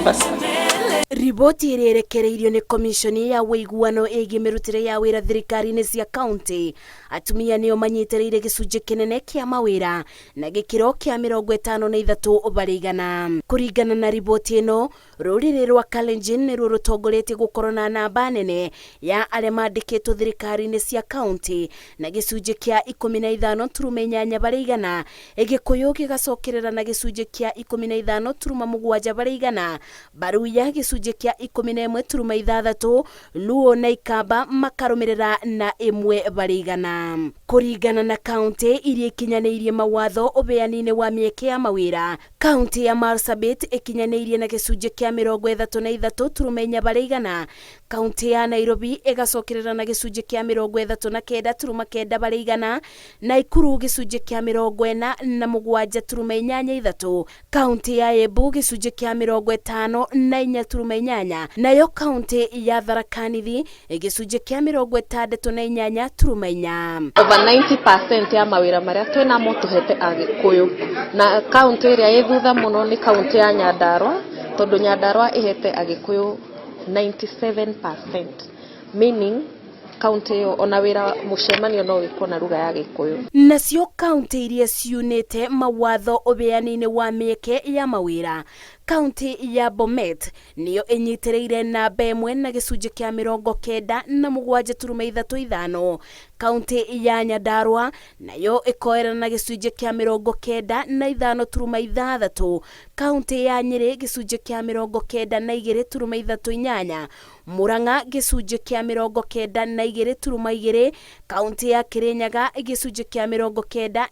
Mombasa. Riboti ĩrĩa ĩrekereirio nĩ komiconi ya ũiguano ĩgiĩ mĩrutĩre ya wĩra thirikari-inĩ cia kaunti, atumia nĩo manyitĩrĩire gĩcunjĩ kĩnene kĩa mawĩra na gĩkĩro kĩa 53%. Kũringana na riboti ĩno, rũrĩrĩ rwa Kalenjin nĩruo rũtongoretie gũkorwo na namba nene ya arĩa mandĩkĩtwo thirikari-inĩ cia kaunti na gĩcunjĩ kĩa 15.8%, Gĩkũyũ gĩgacokerera na gĩcunjĩ kĩa 15.7%, Baruya gĩcunjĩ kĩa 11.6, Luo na Ikamba makarũmĩrĩra na 1%. Kũringana na kaunti iria ikinyanĩirie mawatho ũbeani-inĩ wa mĩeke ya mawĩra, kaunti ya Marsabit ĩkinyanĩirie na gĩcunjĩ kĩa 33.4%, kaunti ya Nairobi ĩgacokerera na gĩcunjĩ kĩa 39.9%, Naikuru gĩcunjĩ kĩa 47.83, kaunti ya Embu gĩcunjĩ kĩa 54.8, nayo kaunti ya Tharaka Nithi gĩcunjĩ kĩa 68.4. Over 90% ya mawĩra marĩa twĩnamo tũhete Agĩkũyũ, na kaunti ĩrĩa ĩ thutha mũno nĩ kaunti ya Nyandarua, tondũ Nyandarua ĩhete Agĩkũyũ 97%, meaning kaunti ĩyo ona wĩra mũcemanio no wĩkwo na lugha ya Gĩkũyũ. Nacio kaunti iria ciunĩte mawatho ũbeani-inĩ wa mĩeke ya mawĩra, kaunti ya Bomet nĩyo ĩnyitĩrĩire namba ĩmwe na gĩcunjĩ kĩa 97.35, kaunti ya Nyandarua nayo ĩkoerera na gĩcunjĩ kĩa 95.6, kaunti ya Nyĩrĩ gĩcunjĩ kĩa 92.38, Murang'a gĩcunjĩ kĩa 92.2, kaunti ya Kirinyaga gĩcunjĩ kĩa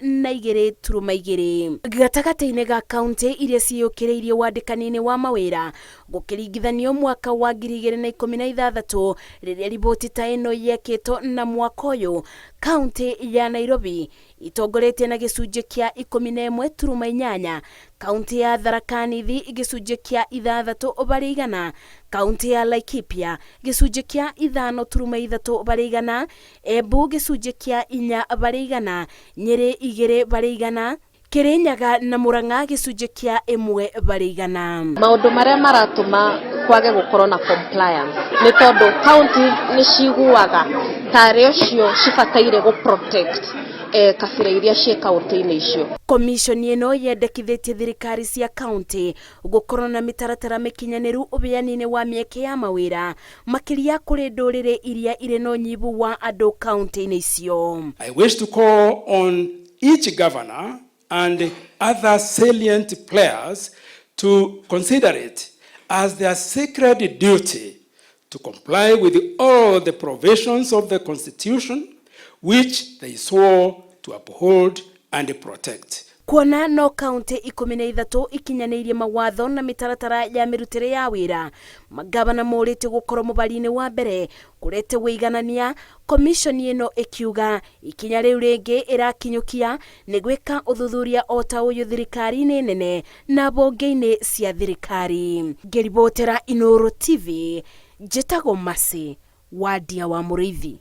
92.2. Gatagatĩ-inĩ ga kaunti iria ciyũkĩrĩirie wandĩkani-inĩ wa mawĩra gũkĩringithanio mwaka wa 2016 rĩrĩa riboti ta ĩno yekĩtwo na mwaka ũyũ, kaunti ya Nairobi itongoretie na gĩcunjĩ kĩa 11.8, kaunti ya Tharaka Nithi gĩcunjĩ kĩa 6%, kaunti ya Laikipia gĩcunjĩ kĩa 5.3%, Embu gĩcunjĩ kĩa 4%, Nyĩrĩ 2%, Kirinyaga na Murang'a gĩcunjĩ kĩa 1%. Maũndũ marĩa maratũma kwage gũkorwo na compliance nĩ tondũ county nĩ ciguaga tarĩ ũcio cibataire gũ protect kabira iria ciĩ kaunti-inĩ icio. Komishoni ĩno yendekithĩtie thirikari cia kaunti gũkorwo na mĩtaratara mĩkinyanĩru ũbeani-inĩ wa mĩeke ya mawĩra, makĩria kũrĩ ndũrĩrĩ iria irĩ na ũnyihu wa andũ kaunti-inĩ icio. I wish to call on each governor and other salient players to consider it as their sacred duty to comply with all the provisions of the Constitution which they swore to uphold and protect. Kuona no kaunti 13 ikinyanĩirie mawatho na mĩtaratara ya mĩrutĩre ya wĩra, magavana morĩtio gũkorwo mũbari-inĩ wa mbere kũrete wĩiganania. Komishoni ĩno ĩkiuga ikinya rĩu rĩngĩ ĩrakinyũkia nĩ gwĩka ũthuthuria o ta ũyũ thirikari-inĩ nene na mbunge-inĩ cia thirikari. Ngĩribotera Inooro TV, njĩtagwo Mercy Wandia wa Mũrĩithi.